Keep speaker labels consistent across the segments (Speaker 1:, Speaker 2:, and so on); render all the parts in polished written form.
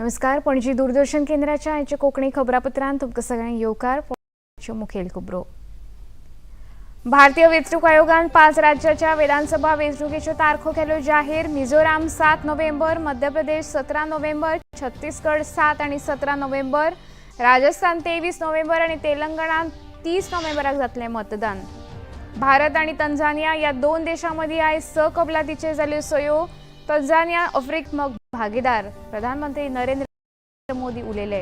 Speaker 1: नमस्कार, पणजी दूरदर्शन केंद्राच्या आयच्या कोंकणी खबरापत्रांत तुमकां सगळ्यांक येवकार. मुखेल खबरो. भारतीय वेंचणूक आयोगान 5 राज्याच्या विधानसभा वेंचणुकेच्यो तारखो केल्यो जाहीर. मिझोराम 7 नोव्हेंबर, मध्य प्रदेश 17 नोव्हेंबर, छत्तीसगड 7 आनी 17 नोव्हेंबर, राजस्थान 23 नोव्हेंबर आनी तेलंगणात 30 नोव्हेंबराक जातलें मतदान. भारत आनी तंझानिया ह्या 2 देशां मदीं आयज 6 कबलातीचेर जाल्यो सयो. तंझानिया आफ्रिकमक भागीदार, प्रधानमंत्री नरेंद्र मोदी उलयले.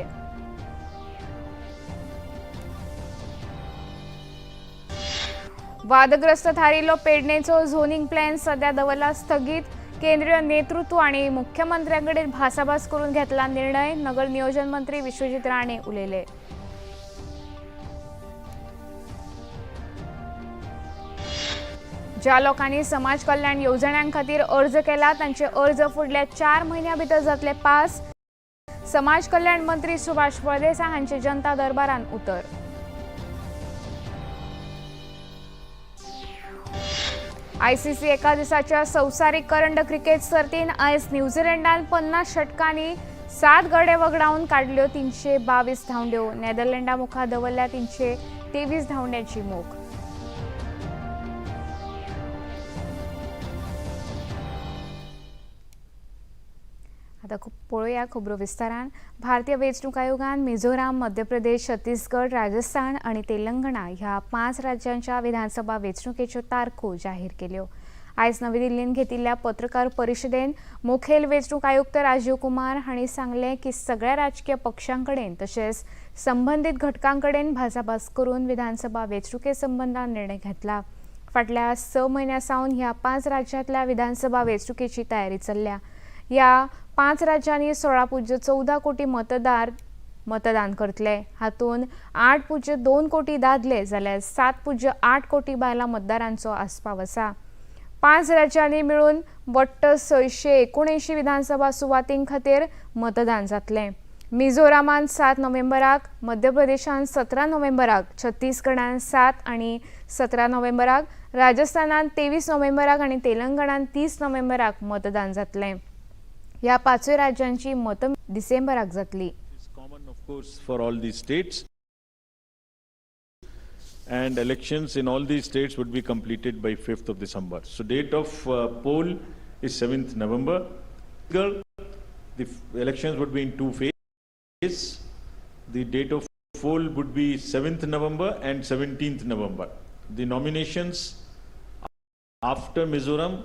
Speaker 1: वादग्रस्त थारिल्लो पेडणेचो झोनिंग प्लॅन सध्या दवरला स्थगीत. केंद्रीय नेतृत्व आनी मुख्यमंत्र्यांकडेन भासाभास करून घेतला निर्णय, नगर नियोजन मंत्री विश्वजीत राणे उलयले. ज्या लोकांनी समाज कल्याण येवजण्यां खातीर अर्ज केला तांचे अर्ज फुडल्या 4 म्हयन्यां भितर जातले पास, समाज कल्याण मंत्री सुभाष फळदेसाय हांचे जनता दरबारान उतर. आयसीसी एका दिसाच्या संवसारीक करंड क्रिकेट सर्तीन आयज न्यूझीलंडान 50 षटकांनी 7 गडे वगडावन काडल्यो 322 धांवड्यो. नेदरलँडा मुखार दवरल्या 323 धांवड्यांची मोख. आता पळोवया खबरो विस्तारान. भारतीय वेंचणूक आयोगान मिझोराम, मध्य प्रदेश, छत्तीसगड, राजस्थान आनी तेलंगणा ह्या 5 राज्यांच्या विधानसभा वेंचणुकेच्यो तारखो जाहीर केल्यो. आयज नवी दिल्लीन घेतिल्ल्या पत्रकार परिशदेन मुखेल वेंचणूक आयुक्त राजीव कुमार हांणी सांगलें की सगळ्या राजकीय पक्षां कडेन तशेंच संबंदीत घटकां कडेन भासाभास करून विधानसभा वेंचणुके संबंदान निर्णय घेतला. फाटल्या 6 म्हयन्यां सावन ह्या 5 राज्यांतल्या विधानसभा वेंचणुकेची तयारी चल्ल्या. ह्या 5 राज्यांनी 16.14 कोटी मतदार मतदान करतले. हातूंत 8.2 कोटी दादले जाल्यार 7.8 कोटी बायलां मतदारांचो आस्पाव आसा. 5 राज्यांनी मेळून वट्ट 679 विधानसभा सुवातीं खातीर मतदान जातलें. मिझोरामांत 7 नोव्हेंबराक, मध्य प्रदेशांत 17 नोव्हेंबराक, छत्तीसगडांत 7 आनी 17 नोव्हेंबराक, राजस्थानांत 23 नोव्हेंबराक आनी तेलंगणांत 30 नोव्हेंबराक मतदान जातलें. ह्या 5 राज्यांची मतं डिसेंबराक जातली.
Speaker 2: It's common, of course, for all these states, and elections in all these states would be completed by 5th of December. So date of poll is 7th November. The elections would be in 2 phases. The date of poll would be 7th November and 17th November. The nominations after Mizoram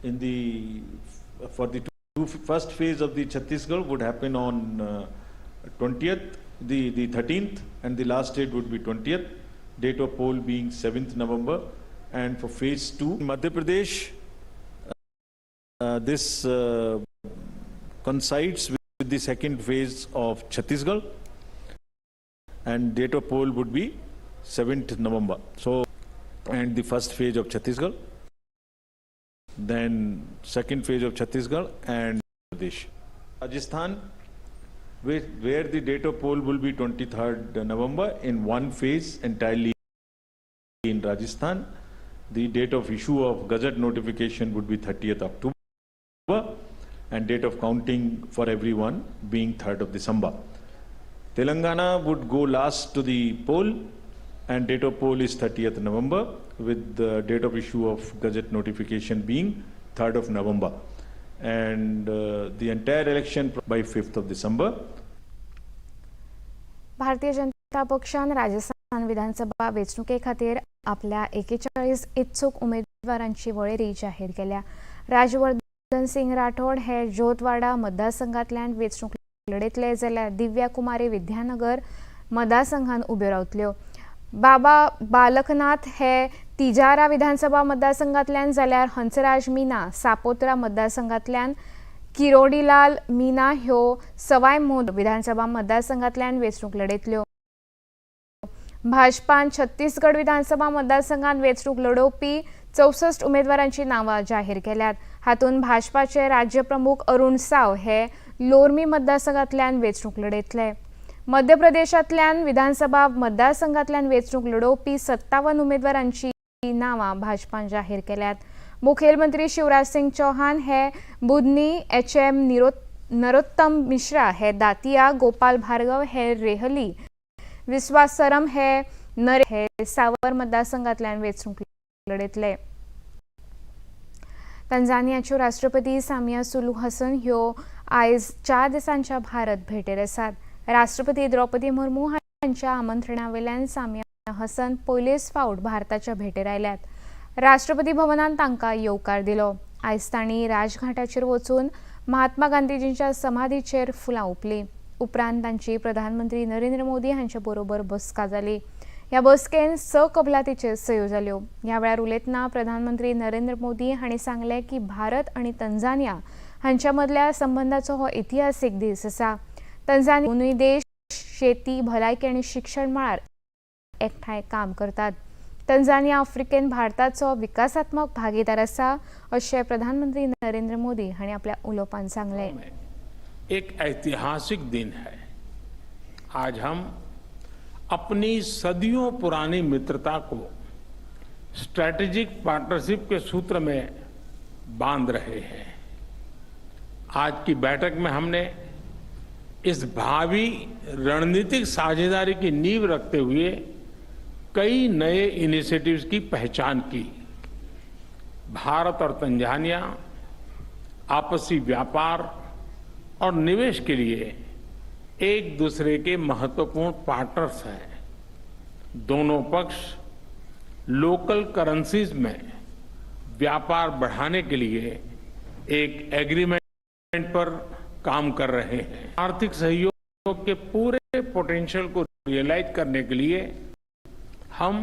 Speaker 2: in the for the first phase of the Chhattisgarh would happen on 20th, the 13th, and the last date would be 20th, date of poll being 7th November. And for phase 2, Madhya Pradesh, this coincides with the second phase of Chhattisgarh, and date of poll would be 7th November. So, and the first phase of Chhattisgarh, then second phase of Chhattisgarh and Pradesh. Rajasthan, where the date of poll will be 23rd November in one phase entirely in Rajasthan. The date of issue of gazette notification would be 30th October and date of counting for everyone being 3rd of December. Telangana would go last to the poll and date of poll is 30th November with the date of issue of gazette notification being 3rd of November and the entire election by 5th of December.
Speaker 1: Bharatiya Janata पक्षान राजस्थान विधानसभा वेंचणुके खातीर आपल्या 41 इत्सूक उमेदवारांची वळेरी जाहीर केल्या. राजवर्धन सिंग राठोड हे जोतवाडा मतदारसंघांतल्यान वेंचणूक लढयतले जाल्यार दिव्या कुमारी विद्यानगर मतदारसंघात उब्यो रावतल्यो. बाबा बालकनाथ हे तिजारा विधानसभा मतदारसंघांतल्यान जाल्यार हंसराज मीना सापोत्रा मतदारसंघांतल्यान, किरोडीलाल मीना ह्यो सवाय मोद विधानसभा मतदारसंघांतल्यान वेंचणूक लढयतल्यो. भाजपान छत्तीसगड विधानसभा मतदारसंघात वेंचणूक लढोवपी 64 उमेदवारांची नांवां जाहीर केल्यात. हातूंत भाजपाचे राज्य प्रमुख अरुण साव हे लोरमी मतदारसंघांतल्यान वेंचणूक लढयतले. मध्य प्रदेशांतल्यान विधानसभा मतदारसंघांतल्यान वेंचणूक लढोवपी 57 उमेदवारांची नांवां भाजपान जाहीर केल्यात. मुखेलमंत्री शिवराज सिंग चौहान हे बुधनी एच एम नरोत्तम मिश्रा हे दातिया, गोपाल भार्गव हे रेहली, विस्वास सरम हे नरे हे सावर मतदारसंघातल्यान वेंचणूक लढयतले. तंजानियाच्यो राष्ट्रपती सामिया सुलू हसन ह्यो आयज 4 दिसांच्या भारत भेटेर आसात. राष्ट्रपती द्रौपदी मुर्मू हांच्या आमंत्रणावेल्यान सामिया हसन पयलेच फावट भारताच्या भेटेर आयल्यात. राष्ट्रपती भवनान तांकां येवकार दिलो. आयज तांणी राजघाटाचेर वचून महात्मा गांधीजींच्या समाधीचेर फुलां ओंपलीं. उपरांत तांची प्रधानमंत्री नरेंद्र मोदी हांचे बरोबर बसका जाली. ह्या बसकेन 6 कबलातीचेर सयो जाल्यो. ह्या वेळार उलयतना प्रधानमंत्री नरेंद्र मोदी हांणी सांगलें की भारत आनी तंजानिया हांच्या मदल्या संबंदाचो हो इतिहासीक दीस आसा. तंजानिया दोनूय देश शेती, भलायकी आनी शिक्षण मळार एकठांय काम करतात. तंजानिया आफ्रिकेन भारताचो विकासात्मक भागीदार आसा, अशें प्रधानमंत्री नरेंद्र मोदी हांणी आपल्या उलोवपान सांगलें.
Speaker 3: एक ऐतिहासिक दिन है. आज हम अपनी सदियों पुरानी मित्रता को स्ट्रैटेजिक पार्टनरशिप के सूत्र में बांध रहे हैं. आज की बैठक में हमने इस भावी रणनीतिक साझेदारी की नींव रखते हुए कई नए इनिशिएटिव्स की पहचान की. भारत और तंजानिया आपसी व्यापार और निवेश के लिए एक दूसरे के महत्वपूर्ण पार्टनर्स हैं. दोनों पक्ष लोकल करेंसीज में व्यापार बढ़ाने के लिए एक एग्रीमेंट पर काम कर रहे हैं. आर्थिक सहयोग के पूरे पोटेंशियल को रियलाइज करने के लिए हम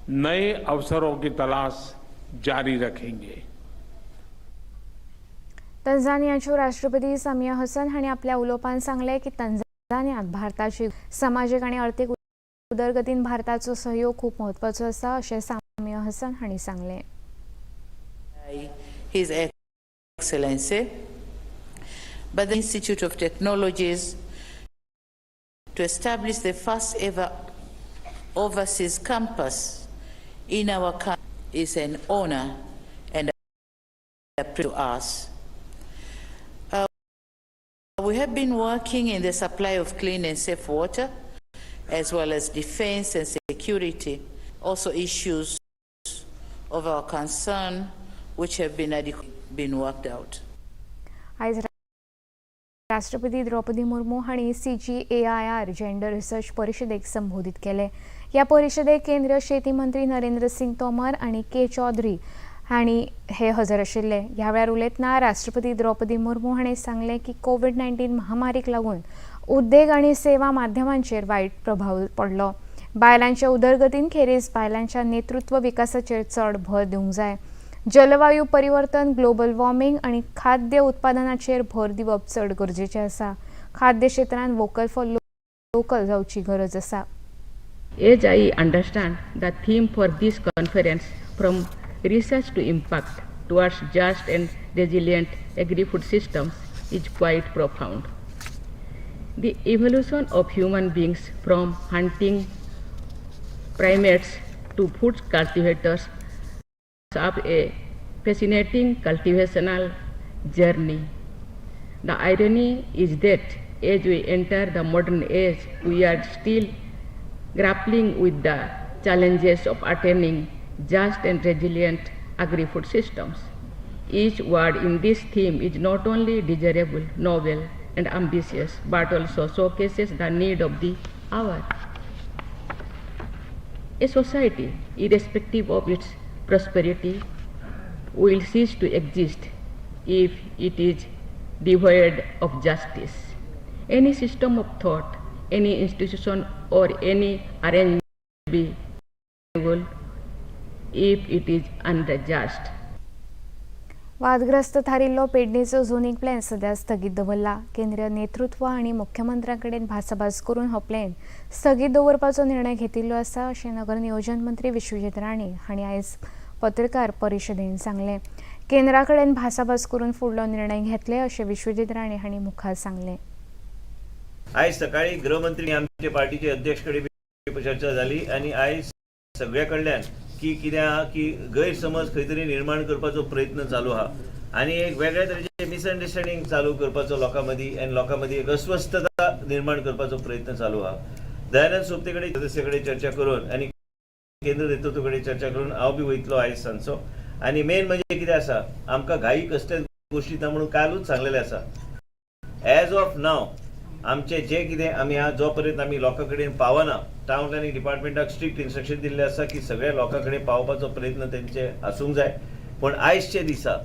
Speaker 3: नए अवसरों की तलाश जारी रखेंगे.
Speaker 1: तंजानियाच्यो राष्ट्रपती सामिया हसन हांणी आपल्या उलोवपान सांगलें की तंजानियांत भारताची समाजीक आनी अर्थीक उदरगतीन भारताचो सहयोग खूब म्हत्वाचो आसा, अशें सामिया हसन हांणी सांगलें.
Speaker 4: His Excellency, by the Institute of Technologies to establish the first ever overseas campus in our country is an honor and a privilege to us. We have been working in the supply of clean and safe water, as well as defense and security, also issues of our concern which have been worked out.
Speaker 1: आयज राष्ट्रपती द्रौपदी मुर्मू हांणी सीजीएआयआर gender research परिशदेक संबोधीत केले. ह्या परिशदेक केंद्रीय शेती मंत्री नरेंद्र सिंग तोमर आनी के चौधरी हांणी हे हजर आशिल्ले. ह्या वेळार उलयतना राष्ट्रपती द्रौपदी मुर्मू हांणी सांगलें की कोवीड-19 महामारीक लागून उद्देग आनी सेवा माध्यमांचेर वायट प्रभाव पडलो. बायलांच्या उदरगतीन खेरीज बायलांच्या नेतृत्व विकासाचेर चड भर दिवंक जाय. जलवायू परिवर्तन, ग्लोबल वॉर्मिंग आनी खाद्य उत्पादनाचेर भर दिवप चड गरजेचें आसा. खाद्य क्षेत्रांत वोकल फॉर लोकल जावची गरज आसा.
Speaker 5: As I understand, the theme for this conference, From Research to Impact Towards Just and Resilient Agri-Food Systems, is quite profound. The evolution of human beings from hunting primates to food cultivators of a fascinating cultivational journey. The irony is that as we enter the modern age, we are still grappling with the challenges of attaining just and resilient agri-food systems. Each word in this theme is not only desirable, novel, and ambitious, but also showcases the need of the hour. A society, irrespective of its prosperity, will cease to exist if it is devoid of justice. Any system of thought, any institution, or any arrangement will be if it is unjust.
Speaker 1: वादग्रस्त थारिल्लो पेडणेचो zoning plan सध्या स्थगीत दवरला. केंद्रीय नेतृत्व आनी मुख्यमंत्र्यां कडेन भासाभास करून हो प्लॅन स्थगीत दवरपाचो निर्णय घेतिल्लो आसा, अशें नगर नियोजन मंत्री विश्वजीत राणे हांणी आयज पत्रकार परिशदेन सांगलें. केंद्रा कडेन भासाभास करून फुडलो निर्णय घेतले, अशें विश्वजीत राणे हांणी मुखार सांगलें.
Speaker 6: आयज सकाळी गृहमंत्री, आमचे पार्टीचे अध्यक्ष कडेन बी चर्चा जाली आनी आयज सगळ्या कडल्यान की कितें आहा की गैरसमज खंय तरी निर्माण करपाचो प्रयत्न चालू आहा. आनी एक वेगळ्या तरेचे मिसअंडरस्टँडींग चालू करपाचो लोकां मदीं आनी लोकां मदीं एक अस्वस्थता निर्माण करपाचो प्रयत्न चालू आहा. दयानंद सोपते कडेन सदस्य कडेन चर्चा करून आनी केंद्र नेतृत्व कडेन चर्चा करून हांव बी वयतलो आयज सांजचो. आनी मेन म्हणजे कितें आसा, आमकां घाई कसलेच गोश्टी ना म्हणून कालूच सांगलेलें आसा. एज ऑफ नाव आमचे जे कितें आमी आहा, जो पर्यंत आमी लोकां कडेन पावना, टावन प्लॅनिंग डिपार्टमेंटाक स्ट्रिक्ट इन्स्ट्रक्शन दिल्लें आसा की सगळ्या लोकां कडेन पावपाचो प्रयत्न तेंचे आसूंक जाय. पूण आयजचे दिसा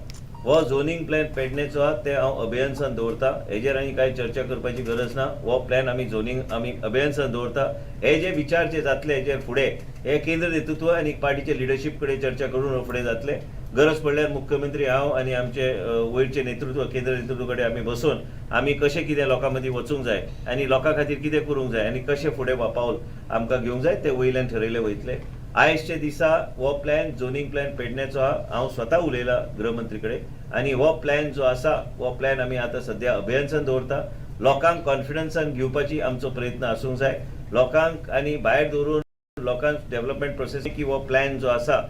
Speaker 6: हो झोनींग प्लॅन पेडणेचो आहा ते हांव अभियन्सान दवरता, हेजेर आनी कांय चर्चा करपाची गरज ना. हो प्लॅन आमी झोनींग आमी अभियन्सान दवरता. हे जे विचार जे जातले हेजेर फुडें हे केंद्र नेतृत्व आनी पार्टीचे लिडरशीप कडेन चर्चा करून फुडें जातले. गरज पडल्यार मुख्यमंत्री हांव आनी आमचे वयरचे नेतृत्व केंद्र नेतृत्व कडेन आमी बसून आमी कशें कितें लोकां मदीं वचूंक जाय आनी लोकां खातीर कितें करूंक जाय आनी कशें फुडें पावल आमकां घेवंक जाय ते वयल्यान ठरयले वयतले. आयजचे दिसा हो प्लॅन झोनींग प्लॅन पेडण्याचो आहा, हांव स्वता उलयला गृहमंत्री कडेन आनी हो प्लॅन जो आसा हो प्लॅन आमी आतां सद्या अभियन्सान दवरता. लोकांक कॉन्फिडन्सान घेवपाची आमचो प्रयत्न आसूंक जाय. लोकांक आनी भायर दवरून लोकांक डेव्हलपमेंट प्रोसेस की हो प्लॅन जो आसा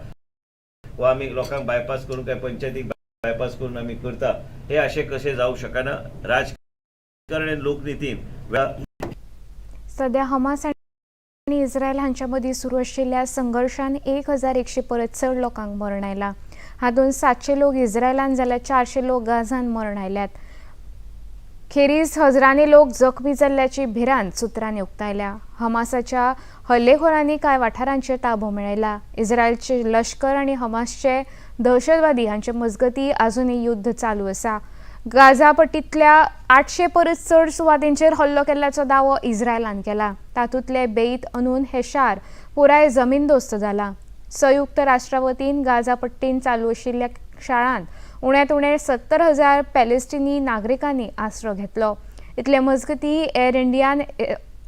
Speaker 6: हो आमी लोकांक बायपास करून काय पंचायतीक बायपास करून आमी करता हे अशें कशें जावंक शकना. राजकारण आनी लोकनितीन
Speaker 1: सध्या हमास आनी इस्रायल हांच्या मदीं सुरू आशिल्ल्या संघर्शान 1100 परस चड लोकांक मरण आयलां. हातूंत 700 लोक इस्रायलान जाल्यार 400 लोक गाझान मरण आयल्यात. खेरीज हजरांनी लोक जखमी जाल्ल्याची भिरांत सुत्रांनी उक्तायल्या. हमासाच्या हल्लेखोरांनी कांय वाठारांचेर ताबो मेळयला. इस्रायलचे लश्कर आनी हमासचे दहशतवादी हांचे मजगतीं आजुनूय युद्ध चालू आसा. गाझा पट्टींतल्या 800 परस चड सुवातींचेर हल्लो केल्ल्याचो दावो इस्रायलान केला. तातूंतले बेईत अनून हे शार पुराय जमीनदोस्त जाला. संयुक्त राष्ट्रा वतीन गाझा पट्टीन चालू आशिल्ल्या शाळांत उण्यांत उणे 70,000 पॅलेस्टिनी नागरिकांनी आसरो घेतलो. इतले मजगतीं एअर इंडियान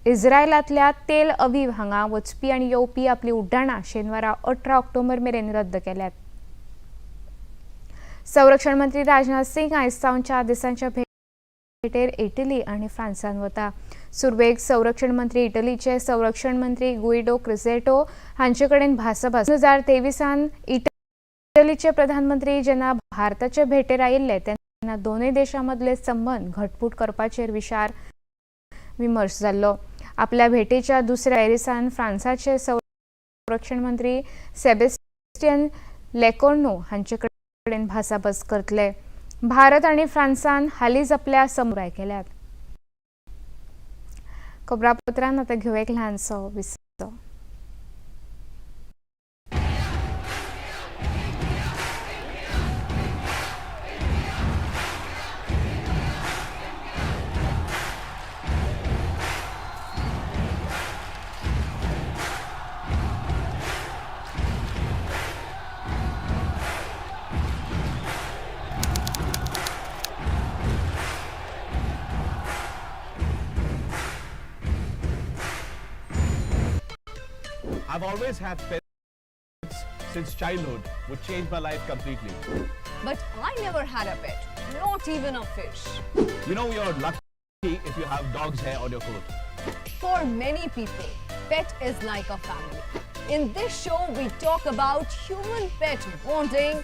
Speaker 1: इस्रायलांतल्या तेल अवीव हांगा वचपी आनी येवपी आपली उड्डाणां शेनवारा 18 ऑक्टोबर मेरेन रद्द केल्यात. संरक्षण मंत्री राजनाथ सिंग आयज सावन 4 दिसांच्या भेटेर इटली आनी फ्रांसान वता. सुरवेक संरक्षण मंत्री इटलीचे संरक्षण मंत्री गुइडो क्रिझेटो हांचे कडेन भासाभास. 2023 इटलीचे प्रधानमंत्री जेन्ना भारताचे भेटेर आयिल्ले तेन्ना दोनूय देशां मदले संबंद घटमूट करपाचेर विचार विमर्श जाल्लो. आपल्या भेटेच्या दुसऱ्या पॅरिसान फ्रांसाचे संरक्षण मंत्री सेबेस्टियन लेकोर्नो हांचे कडेन भासाभास करतले. भारत आनी फ्रांसान हालींच आपल्या समुराय केल्यात. खबरापत्रान आतां घेवया एक ल्हानसो विसव.
Speaker 7: I've always had pets since childhood, which changed my life completely.
Speaker 8: But I never had a pet, not even a fish.
Speaker 7: You know, you're lucky if you have dog's hair on your coat.
Speaker 8: For many people, pet is like a family. In this show, we talk about human-pet bonding,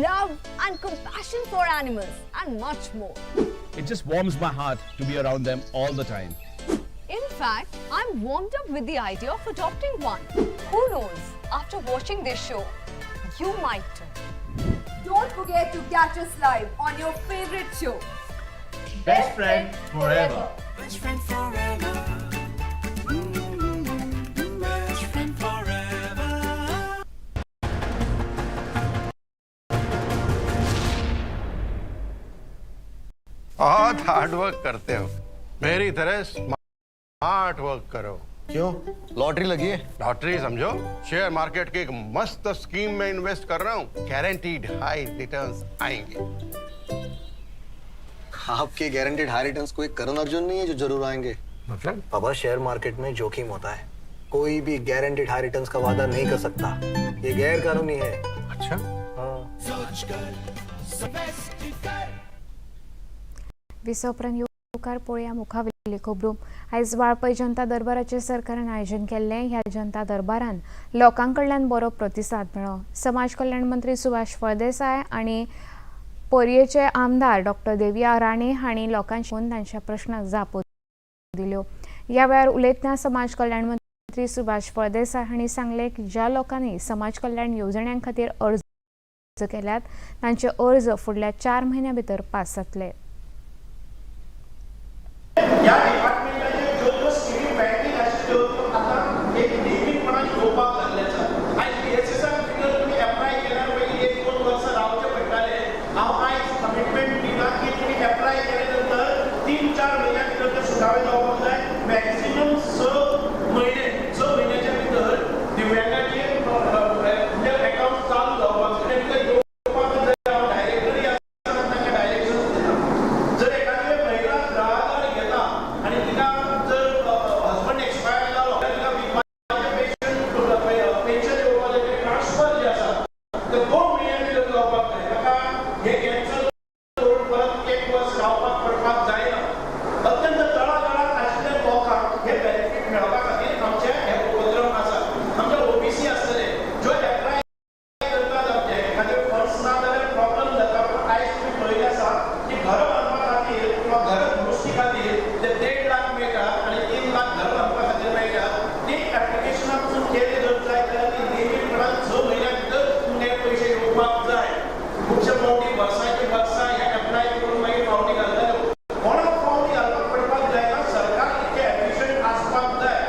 Speaker 8: love and compassion for animals, and much more.
Speaker 7: It just warms my heart to be around them all the time.
Speaker 8: In fact, I'm warmed up with the idea of adopting one. Who knows, after watching this show, you might too.
Speaker 9: Don't forget to catch us live on your favorite show,
Speaker 7: Best Friend Forever.
Speaker 10: Best friend forever. Best friend forever.
Speaker 11: बहुत hard work करते हो, Mary तरह smart work करो।
Speaker 12: क्यों, lottery लगी है?
Speaker 11: Lottery समझो, share market की एक मस्त स्कीम में इन्वेस्ट कर रहा हूँ, गारंटीड हाई रिटर्न्स आएंगे।
Speaker 12: आपके गारंटीड हाई रिटर्न्स कोई करण अर्जुन नहीं है जो जरूर आएंगे।
Speaker 11: मतलब?
Speaker 12: बाबा, शेयर मार्केट में जोखिम होता है, कोई भी गारंटीड हाई रिटर्न्स का वादा नहीं कर सकता, ये गैर कानूनी है।
Speaker 11: अच्छा।
Speaker 12: हाँ।
Speaker 1: विसव उपरांत येवकार पळोवया मुखावेली खबरो. आयज वाळपय जनता दरबाराचें सरकारान आयोजन केल्लें. ह्या जनता दरबारान लोकां कडल्यान बरो प्रतिसाद मेळ्ळो. समाज कल्याण मंत्री सुभाष फळदेसाय आनी पर्येचे आमदार डॉक्टर देविया राणे हांणी लोकांशी तांच्या प्रश्नाक जापो दिल्यो. ह्या वेळार उलयतना समाज कल्याण मंत्री सुभाष फळदेसाय हांणी सांगलें की ज्या लोकांनी समाज कल्याण येवजण्यां खातीर अर्ज केल्यात तांचे अर्ज फुडल्या 4 म्हयन्यां भितर पास जातले.
Speaker 13: ह्या डिपार्टमेंटाचे ज्यो ज्यो स्किमी पेंडींग आशिल्ल्यो त्यो आतां एक नेमीपणान येवपाक लागले आसा. आयज बीएसएसान भितर तुमी एप्लाय केल्यार पयलीं 1-2 वर्सां रावचें पडटालें. हांव आयज कमिटमेंट दिना की तुमी एप्लाय केले नंतर 3-4 म्हयन्या भितर ते सुटावे जावपाक जाय. मॅक्सिमम 6 म्हयने, 6 म्हयन्याच्या भितर दिव्यांगाचे म्हणजे एकावंट चालू जावपाक जाय. भितर येवपाक जाय. हांव डायरेक्टरी आसा तांकां डायरेक्शन दिता. जर एखादी महिला ग्राहकार घेता आनी तिका जर हजबंड एक्सपायर जालो जाल्यार तिका विधवाचें पेन्शन येवपाचें ट्रान्सफर जें आसा तें 2 म्हयन्यां भितर जावपाक जाय. ताका हें कॅन्सल करून परत 1 वर्स रावपाक पडपाक जायना. अत्यंत तळागाळाक आशिल्ल्या लोकांक हे बेनिफीट मेळपा खातीर आमचे हे उपक्रम आसा. आमचे ओबीसी आसतले ज्यो एप्लाय करतात आमचे एखादे फंड्स ना जाल्यार प्रॉब्लम जाता. पूण आयज तुमी पळयलें आसा की घर बांदपा खातीर किंवा घर दुरुस्ती खातीर जे 1.5 लाख मेळटा आनी 3 लाख घर बांदपा खातीर मेळटा ती एप्लिकेशनां पसून केली जर जायत जाल्यार ती नेमीपणान 6 म्हयन्या भितर तुमगे पयशे येवपाक जाय. खुबशे फावटी वर्साचे वर्सां हे एप्लाय करून मागीर फावटी घालताल्यो. कोणाक फावटी घालपाक पडपाक जायना. सरकार इतकें एफिशंट आसपाक जाय.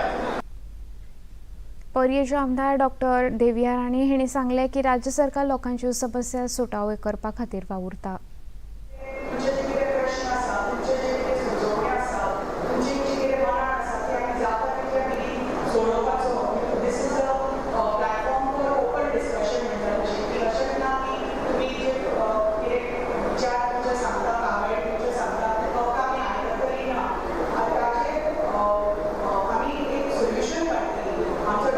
Speaker 1: पर्येचे आमदार डॉक्टर देविया राणे हांणी सांगलें की राज्य सरकार लोकांच्यो समस्या सुटाव्यो करपा खातीर वावुरता.
Speaker 14: तुमचे जे कितें प्रश्न आसा, तुमचे जे कितें सुचोवण्यो आसा, तुमची जी कितें मनान आसा ती आमी जाता तितल्या बेगीन सोडोवपाचो. This is a platform for open discussion म्हणटा तशें की अशेंच ना की तुमी जे कितें विचार तुमचे सांगता, कागाळी तुमचे सांगता ते फक्त आमी आयकतली ना. ताचेर आमी एक सोल्युशन काडटली. आमचो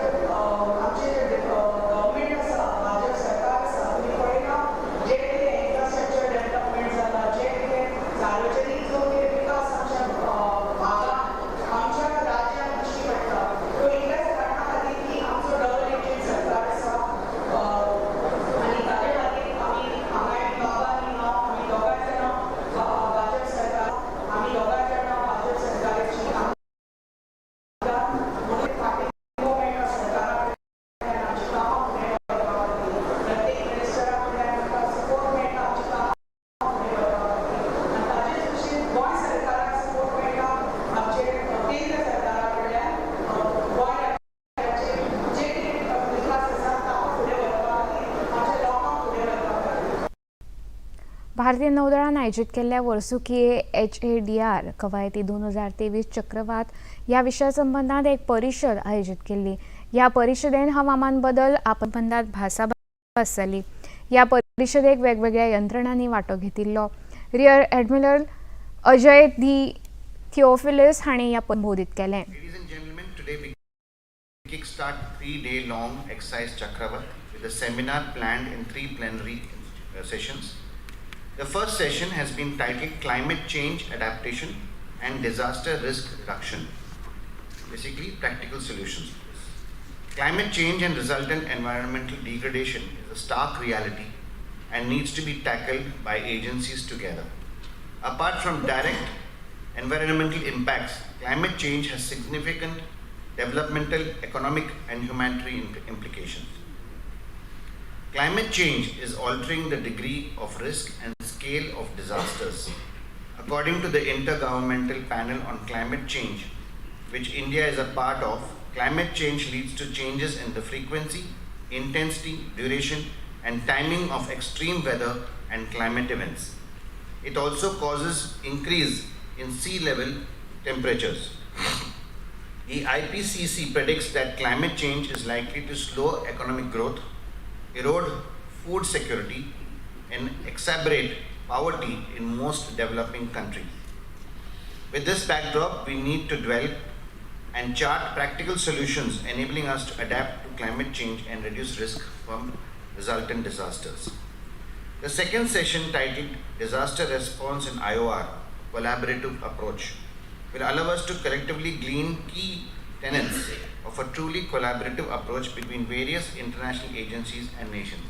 Speaker 14: आमचें जें गव्हर्मेंट आसा, भाजप सरकार आसा, तुमी पळयला जें कितें इन्फ्रास्ट्रक्चर डेव्हलपमेंट जाला, जें कितें सार्वजनीक जो कितें विकास आमच्या भागात, आमच्या राज्यांत दिश्टी पडटा, तो इतल्याच कारणा खातीर की आमचो डबल इंजीन सरकार आसा. आनी ताजे खातीर आमी हांगा बाबा आनी हांव आमी दोगांय जाणां भाजप सरकार, आमी दोगांय जाणां भाजप सरकाराची आमदार म्हणून फाटिंबो मेळटा सरकारा कडल्यान आमची कामां फुडें व्हरपा खातीर. प्रत्येक मिनिस्टरा कडल्यान आमकां सपोर्ट मेळटा आमची कामां फुडें व्हरपा खातीर. आनी ताजेच भशेन गोंय सरकाराक सपोर्ट मेळटा आमचे केंद्र सरकारा कडल्यान गोंय राज्याचे जे कितें विकास आसा ताका फुडें व्हरपा खातीर, आमच्या लोकांक फुडें व्हरपा खातीर.
Speaker 1: भारतीय नौदळान आयोजीत केल्ल्या वर्सुकी HADR कवायती 2023 चक्रवात ह्या विशया संबंदात एक परिशद आयोजीत केल्ली. ह्या परिशदेन हवामान बदल आपसंबंदात भासाभास जाली. ह्या परिशदेक वेगवेगळ्या यंत्रणांनी वांटो घेतिल्लो. रियर ॲडमिरल अजय दी थिओफिलस हांणी ह्या संबोधीत केलें.
Speaker 15: Ladies and gentlemen, today we kickstart 3-day-long exercise Chakravat with a seminar planned in 3 plenary sessions. The first session has been titled Climate Change Adaptation and Disaster Risk Reduction. Basically, practical solutions. Climate change and resultant environmental degradation is a stark reality and needs to be tackled by agencies together. Apart from direct environmental impacts, climate change has significant developmental, economic, and humanitarian implications. Climate change is altering the degree of risk and scale of disasters. According to the Intergovernmental Panel on Climate Change, which India is a part of, climate change leads to changes in the frequency, intensity, duration, and timing of extreme weather and climate events. It also causes increase in sea level temperatures. The IPCC predicts that climate change is likely to slow economic growth, erode food security, and exacerbate poverty in most developing countries. With this backdrop, we need to develop and chart practical solutions enabling us to adapt to climate change and reduce risk from resultant disasters. The second session, titled Disaster Response in IOR Collaborative Approach, will allow us to collectively glean key tenets of a truly collaborative approach between various international agencies and nations.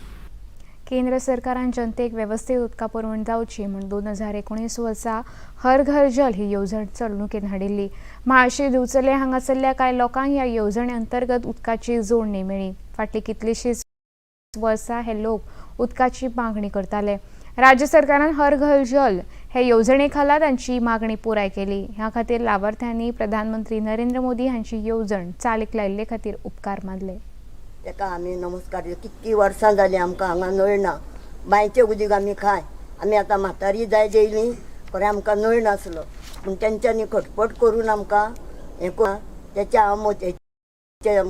Speaker 1: केंद्र सरकारान जनतेक वेवस्थीत उदका पुरवण जावची म्हूण 2019 वर्सा हर घर जल ही येवजण चलणुकेन हाडिल्ली. म्हाळशी दिवचले हांगासरल्या कांय लोकांक ह्या येवजणे अंतर्गत उदकाची जोडणी मेळ्ळी. फाटलीं कितलींशींच वर्सां हे लोक उदकाची मागणी करताले. राज्य सरकारान हर घर जल हे येवजणे खाला तांची मागणी पुराय केली. ह्या खातीर लावार्थ्यांनी प्रधानमंत्री नरेंद्र मोदी हांची येवजण चालीक लायिल्ले खातीर उपकार मानले.
Speaker 16: ताका आमी नमस्कार. कितकी वर्सां जालीं आमकां हांगा नळ ना. बांयचें उदीक आमी खाय. आमी आतां म्हातारी जायत येयली, खरें आमकां नळ नासलो, पूण तेंच्यांनी खटपट करून आमकां हें करून तेचे हांव मोदीचे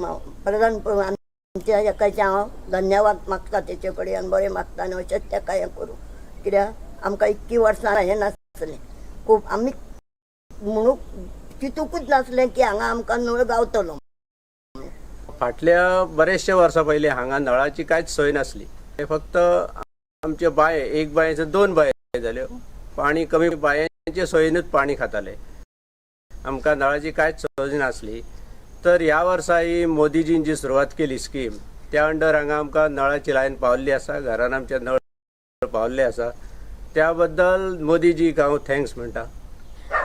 Speaker 16: प्रधान आमच्या हेकाचें हांव धन्यवाद मागता तेचे कडेन आनी बरें मागता आनी अशेंच तेका हें करूं, कित्याक आमकां इतकी वर्सां हें नासलें. खूब आमी म्हणूंक चिंतुकूच नासलें की हांगा आमकां नळ गावतलो.
Speaker 17: फाटल्या बरेचशे वर्सां पयलीं हांगा नळाची कांयच सोय नासली. फक्त आमचे बांये, एक बांयेचो दोन बांये जाल्यो, पाणी कमी, बांयांचे सोयीनूच पाणी खाताले. आमकां नळाची कांयच सोय नासली. तर ह्या वर्सा ही मोदीजीन जी सुरवात केली स्कीम, त्या अंडर हांगा आमकां नळाची लायन पावल्ली आसा. घरान आमच्या नळ पावल्ले आसा. त्या बद्दल मोदीजीक हांव thanks म्हणटा.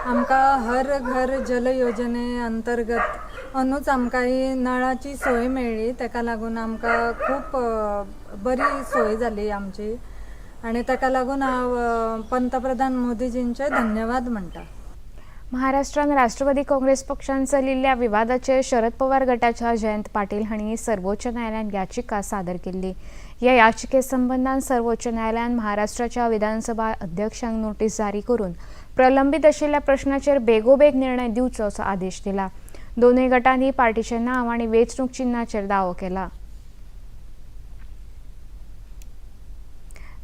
Speaker 18: आमकां हर घर जल योजने अंतर्गत अंदूच आमकां ही नळाची सोय मेळ्ळी. ताका लागून आमकां खूब बरी सोय जाली आमची आनी ताका लागून हांव पंतप्रधान मोदीजींचे धन्यवाद म्हणटा.
Speaker 1: महाराष्ट्रान राष्ट्रवादी काँग्रेस पक्षान चलिल्ल्या विवादाचेर शरद पवार गटाच्या जयंत पाटील हांणी सर्वोच्च न्यायालयान याचिका सादर केल्ली. ह्या याचिके संबंदान सर्वोच्च न्यायालयान महाराष्ट्राच्या विधानसभा अध्यक्षांक नोटीस जारी करून प्रलंबीत आशिल्ल्या प्रश्नाचेर बेगोबेग निर्णय दिवचो असो आदेश दिला. दोनूय गटांनी पार्टीचें नांव आनी वेंचणूक चिन्हाचेर दावो केला.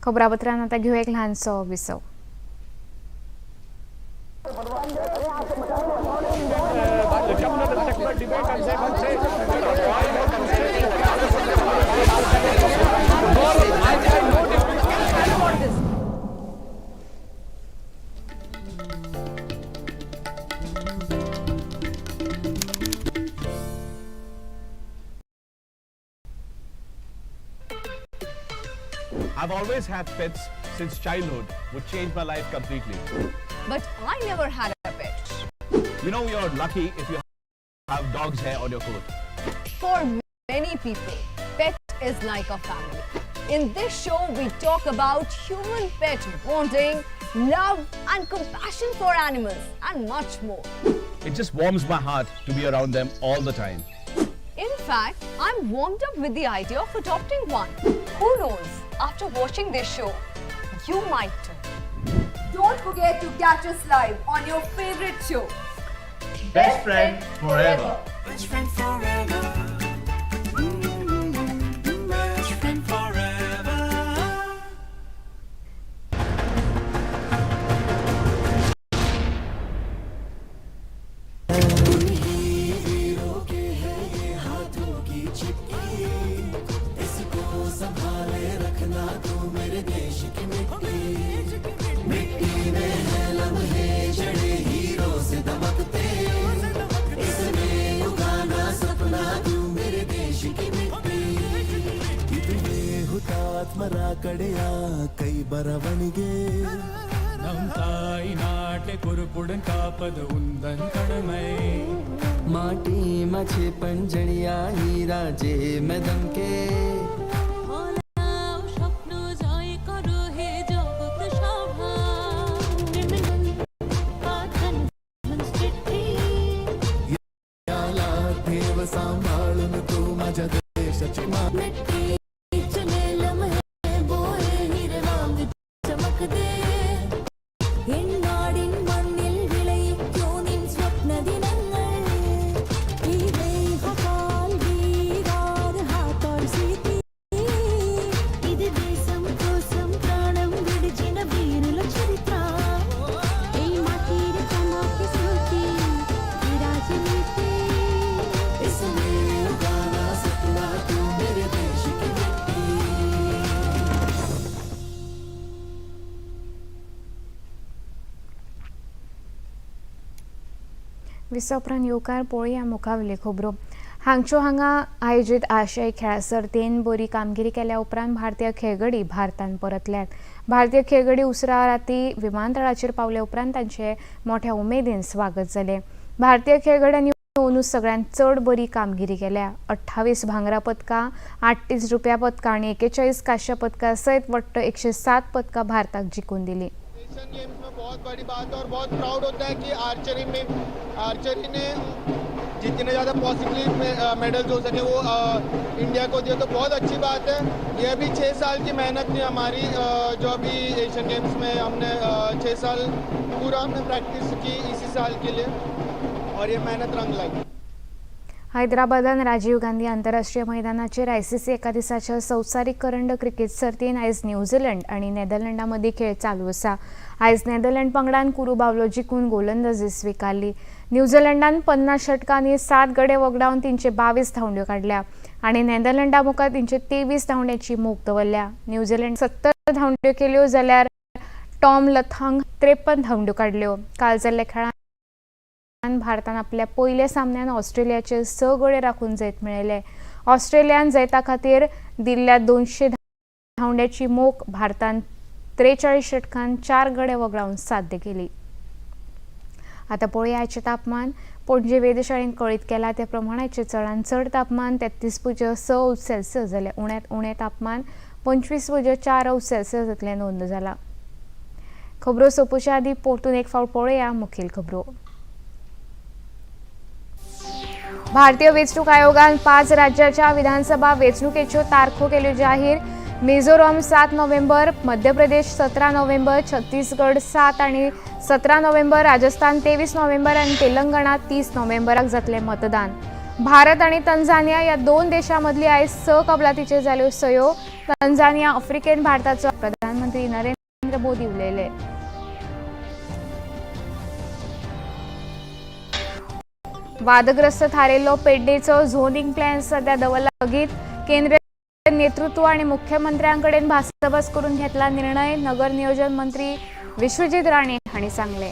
Speaker 1: खबरापत्रान आतां घेवया एक ल्हानसो विसव.
Speaker 7: I've always had pets since childhood, would change my life completely.
Speaker 8: But I never had a pet.
Speaker 7: You know, you're lucky if you have dog's hair on your coat.
Speaker 8: For many people, pet is like a family. In this show, we talk about human-pet bonding, love and compassion for animals and much more.
Speaker 7: It just warms my heart to be around them all the time.
Speaker 8: In fact, I'm warmed up with the idea of adopting one. Who knows, after watching this show, you might too.
Speaker 9: Don't forget to catch us live on your favorite show,
Speaker 7: Best Friend Forever.
Speaker 10: Best friend forever. Best friend forever.
Speaker 19: हाथों की चिट्ठी, इसको संभाले रखना तू मेरे देश की मिट्टी. मिट्टी में है लम्हे जड़े हीरो से दमकते, इसमें उगाना सपना तू मेरे देश की मिट्टी. ಇದುವೇ ಹುತಾತ್ಮರ ಕಡೆಯ ಕೈ ಬರವಣಿಗೆ.
Speaker 20: நம் தாய் நாட்டை பொறுப்புடன் காப்பது உந்தன் கடமை.
Speaker 19: माटी माझे पंजडिया हीरा जे में दमके.
Speaker 21: স্বপ্ন জয় করো হে জগৎ সভা. चिठ्ठी
Speaker 19: याला ठेव सांभाळून तू माझ्या देशाची मा
Speaker 21: मिट्टी चले लम्हे बोए हीरे वांग चमक दे. എന്നാടിൻ മണ്ണിൽ വിളയിക്കൂ നിൻ സ്വപ്ന ദിനങ്ങൾ. ఇది దేశం కోసం ప్రాణం విడిచిన వీరుల చరిత్ర. এই মাটির চমকে স্মৃতি রাজনীতি.
Speaker 19: इसमें उगाना सपना तू मेरे देश की मिट्टी.
Speaker 1: विसव उपरांत येवकार. पळोवया मुखावयल्यो खबरो. हांगच्यो हांगा आयोजीत आशियाई खेळां सर्तीन बरी कामगिरी केल्या उपरांत भारतीय खेळगडी भारतान परतल्यात. भारतीय खेळगडी उसरा राती विमानतळाचेर पावले उपरांत तांचे मोठ्या उमेदीन स्वागत जालें. भारतीय खेळगड्यांनी अंदू सगळ्यांत चड बरी कामगिरी केल्या. 28 भांगरा पदकां, 38 रुप्या पदकां आनी 41 कांश्या पदकां सयत वट्ट 107 पदकां भारताक जिखून दिली.
Speaker 13: एशियन गेम्स में बहुत बड़ी बात है और बहुत प्राउड होता है कि आर्चरी ने जितने ज़्यादा पॉसिबली मेडल्स हो सके वो इंडिया को दिए, तो बहुत अच्छी बात है. ये अभी 6 साल की मेहनत थी हमारी, जो अभी एशियन गेम्स में हमने 6 साल पूरा हमने प्रैक्टिस की इसी साल के लिए और ये मेहनत रंग लाई.
Speaker 1: हैदराबादान राजीव गांधी आंतरराष्ट्रीय मैदानाचेर आयसीसी एका दिसाच्या संवसारीक करंड क्रिकेट सर्तीन आयज न्यूझीलंड आनी नेदरलँडा मदीं खेळ चालू आसा. आयज नेदरलँड पंगडान कुरू बावलो जिखून गोलंदाजी स्विकारली. न्यूझीलंडान 50 षटकांनी 7 गडे वगडावन 322 धांवड्यो काडल्या आनी नेदरलँडा मुखार 323 धांवड्यांची मोख दवरल्या. न्यूझीलंड 70 धांवड्यो केल्यो जाल्यार टॉम लथांग 53 धांवड्यो काडल्यो. काल जाल्ल्या खेळांत भारतान आपल्या पयल्या सामन्यान ऑस्ट्रेलियाचेर 6 गडे राखून जैत मेळयलें. ऑस्ट्रेलियान जैता खातीर दिल्ल्या 200 धांवड्याची मोख भारतान 43 षटकान 4 गडे वगडावन साध्य केली. आतां पळोवया आयचें तापमान. पणजे वेधशाळेन कळीत केला त्या प्रमाण आयचें चडांत चड तापमान 33.6 अंश सेल्सियस जाल्यार उण्यांत उणें तापमान 25.4 अंश सेल्सियस इतलें नोंद जाला. खबरो सोंपोवच्या आदीं परतून एक फावट पळोवया मुखेल खबरो. भारतीय वेंचणूक आयोगान 5 राज्याच्या विधानसभा वेंचणुकेच्यो तारखो केल्यो जाहीर. मिझोरम 7 नोव्हेंबर, मध्य प्रदेश 17 नोव्हेंबर, छत्तीसगड 7 आणि 17 नोव्हेंबर, राजस्थान 23 नोव्हेंबर आणि तेलंगणा 30 नोव्हेंबराक जातलें मतदान. भारत आणि तंझानिया या दोन देशां मदली आयज 6 कबलातीचेर जाल्यो सयो. तंझानिया आफ्रिकेन भारताचो प्रधानमंत्री नरेंद्र मोदी उलयले. वादग्रस्त थारिल्लो पेडणेचो झोनिंग प्लॅन सध्या दवरला स्थगीत. केंद्रीय नेतृत्व आणि मुख्यमंत्र्यांकडेन भासाभास करून घेतला निर्णय, नगर नियोजन मंत्री विश्वजीत राणे हांणी सांगलें.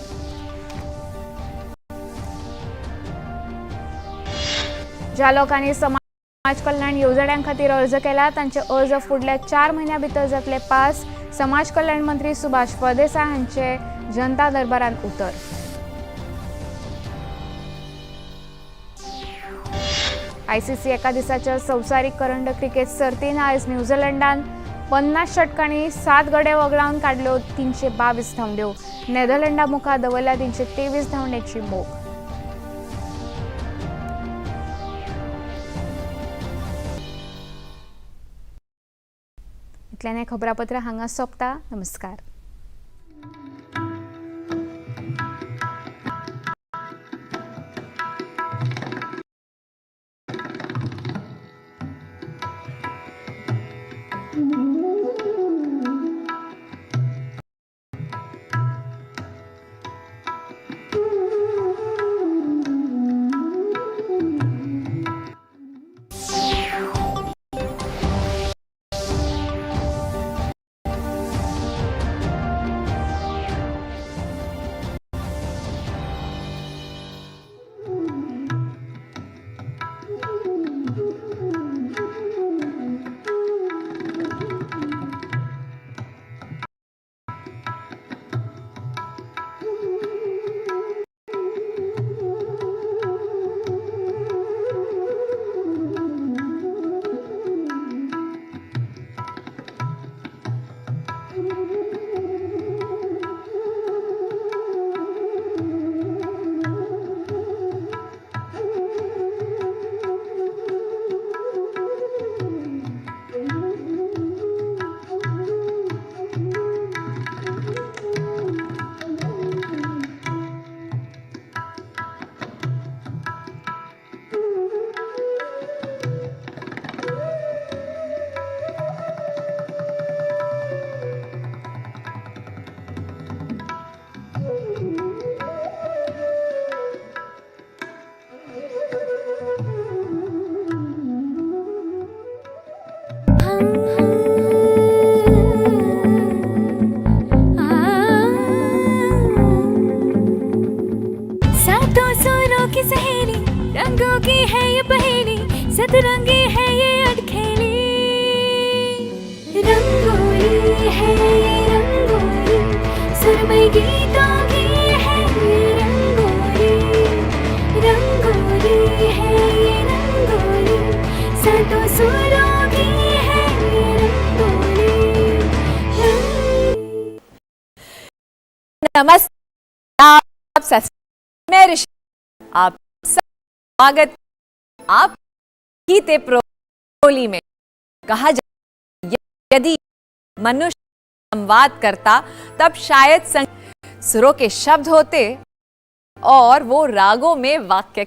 Speaker 1: ज्या लोकांनी समाज कल्याण येवजण्यां खातीर अर्ज केला तांचे अर्ज फुडल्या 4 म्हयन्यां भितर जातले पास, समाज कल्याण मंत्री सुभाष फळदेसाय हांचे जनता दरबारांत उतर. आयसीसी एका दिसाच्या संवसारीक करंड क्रिकेट सर्तीन आयज न्यूझीलंडान 50 षटकांनी 7 गडे वगडावन काडल्यो 322 धांवड्यो. नेदरलँडा मुखार दवरल्या 323 धांवड्याची मोख. इतल्यान हें खबरापत्र हांगा सोंपता. नमस्कार.
Speaker 21: है ये अटखेली। रंगोली है ये रंगोली, सुरमई गीतों की है ये रंगोली। रंगोली है ये रंगोली, सातों सुरों की है ये रंगोली।
Speaker 8: नमस्ते, आप मैं ऋषि, आप स्वागत आप गीते प्रोली में। कहा जाए यदि मनुष्य संवाद करता तब शायद सुरों के शब्द होते और वो रागों में वाक्य।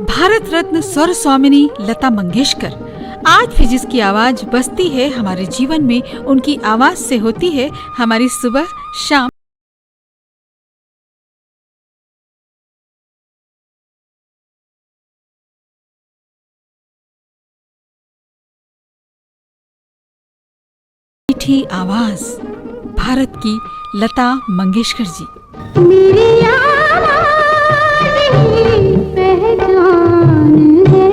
Speaker 2: भारत रत्न स्वर स्वामिनी लता मंगेशकर आज भी जिसकी आवाज बसती है हमारे जीवन में, उनकी आवाज से होती है हमारी सुबह शाम। मीठी आवाज भारत की लता मंगेशकर जी।
Speaker 21: मेरी आवाज़ ही पहचान है।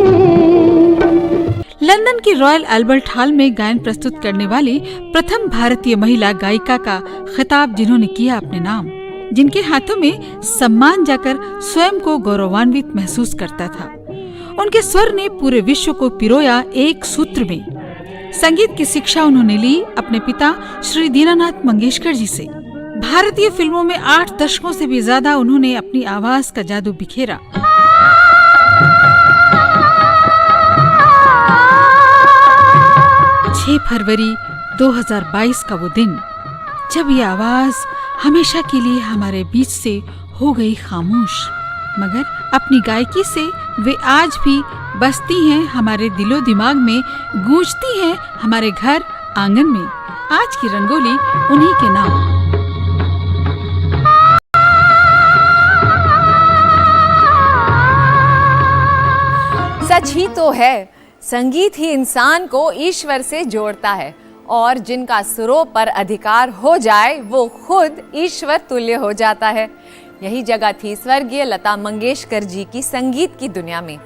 Speaker 2: लंदन की रॉयल अल्बर्ट हॉल में गायन प्रस्तुत करने वाली प्रथम भारतीय महिला गायिका का खिताब जिन्होंने किया अपने नाम, जिनके हाथों में सम्मान जाकर स्वयं को गौरवान्वित महसूस करता था। उनके स्वर ने पूरे विश्व को पिरोया एक सूत्र में। संगीत की शिक्षा उन्होंने ली अपने पिता श्री दीनानाथ मंगेशकर जी से। भारतीय फिल्मों में 8 दशकों से भी ज्यादा उन्होंने अपनी आवाज का जादू बिखेरा। 6 फरवरी 2022 का वो दिन जब ये आवाज हमेशा के लिए हमारे बीच से हो गई खामोश, मगर अपनी गायकी से वे आज भी बसती हैं हमारे दिलो दिमाग में, गूंजती हैं हमारे घर आंगन में। आज की रंगोली उन्हीं के नाम।
Speaker 8: सच ही तो है, संगीत ही इंसान को ईश्वर से जोड़ता है और जिनका सुरों पर अधिकार हो जाए वो खुद ईश्वर तुल्य हो जाता है। यही जगह थी स्वर्गीय लता मंगेशकर जी की संगीत की दुनिया में।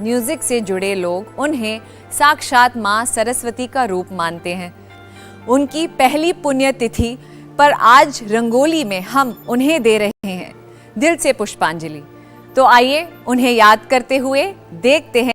Speaker 8: म्यूजिक से जुड़े लोग उन्हें साक्षात माँ सरस्वती का रूप मानते हैं। उनकी पहली पुण्यतिथि पर आज रंगोली में हम उन्हें दे रहे हैं दिल से पुष्पांजलि। तो आइए उन्हें याद करते हुए देखते हैं